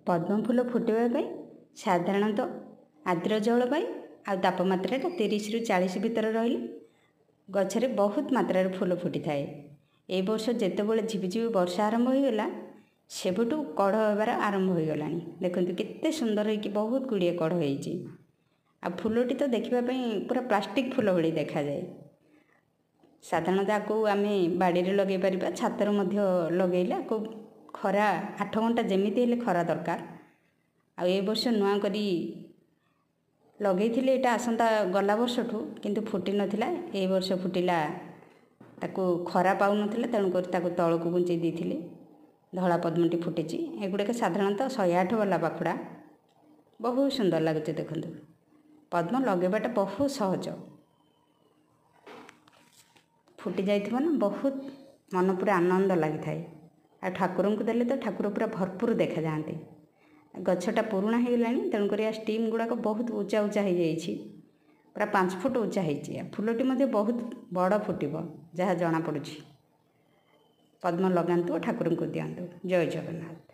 ପଦ୍ମ ଫୁଲ ଫୁଟିବା ପାଇଁ ସାଧାରଣତଃ ଆର୍ଦ୍ର ଜଳବାୟୁ ଆଉ ତାପମାତ୍ରାଟା 30ରୁ 40 ଭିତରେ ରହିଲେ ଗଛରେ ବହୁତ ମାତ୍ରାରେ ଫୁଲ ଫୁଟିଥାଏ। ଏ ବର୍ଷ ଯେତେବେଳେ ଝିପିଝିପି ବର୍ଷା ଆରମ୍ଭ ହୋଇଗଲା, ସେବେଠୁ କଢ଼ ହେବାର ଆରମ୍ଭ ହୋଇଗଲାଣି। ଦେଖନ୍ତୁ କେତେ ସୁନ୍ଦର ହୋଇକି ବହୁତ ଗୁଡ଼ିଏ କଢ଼ ହେଇଛି। ଆଉ ଫୁଲଟି ତ ଦେଖିବା ପାଇଁ ପୁରା ପ୍ଲାଷ୍ଟିକ୍ ଫୁଲ ଭଳି ଦେଖାଯାଏ। ସାଧାରଣତଃ ଆକୁ ଆମେ ବାଡ଼ିରେ ଲଗାଇ ପାରିବା, ଛାତରେ ମଧ୍ୟ ଲଗାଇଲେ ଆକୁ ଖରା 8 ଘଣ୍ଟା ଯେମିତି ହେଲେ ଖରା ଦରକାର। ଆଉ ଏ ବର୍ଷ ନୂଆ କରି ଲଗାଇଥିଲି ଏଇଟା ଆସନ୍ତା ଗଲା ବର୍ଷଠୁ, କିନ୍ତୁ ଫୁଟି ନଥିଲା। ଏଇ ବର୍ଷ ଫୁଟିଲା। ତାକୁ ଖରା ପାଉନଥିଲା, ତେଣୁକରି ତାକୁ ତଳକୁ ଘୁଞ୍ଚେଇ ଦେଇଥିଲି। ଧଳା ପଦ୍ମଟି ଫୁଟିଛି। ଏଗୁଡ଼ିକ ସାଧାରଣତଃ 108 ବାଲା ପାଖୁଡ଼ା, ବହୁତ ସୁନ୍ଦର ଲାଗୁଛି ଦେଖନ୍ତୁ। ପଦ୍ମ ଲଗାଇବାଟା ବହୁତ ସହଜ। ଫୁଟି ଯାଇଥିବ ନା, ବହୁତ ମନ ପୁରା ଆନନ୍ଦ ଲାଗିଥାଏ। ଆଉ ଠାକୁରଙ୍କୁ ଦେଲେ ତ ଠାକୁର ପୁରା ଭରପୁର ଦେଖାଯାଆନ୍ତି। ଗଛଟା ପୁରୁଣା ହେଇଗଲାଣି, ତେଣୁକରି ଆ ଷ୍ଟିମ୍ ଗୁଡ଼ାକ ବହୁତ ଉଚ୍ଚା ଉଚ୍ଚା ହେଇଯାଇଛି, ପୁରା 5 ଫୁଟ ଉଚ୍ଚା ହେଇଛି। ଆଉ ଫୁଲଟି ମଧ୍ୟ ବହୁତ ବଡ଼ ଫୁଟିବ ଯାହା ଜଣାପଡ଼ୁଛି। ପଦ୍ମ ଲଗାନ୍ତୁ, ଠାକୁରଙ୍କୁ ଦିଅନ୍ତୁ। ଜୟ ଜଗନ୍ନାଥ।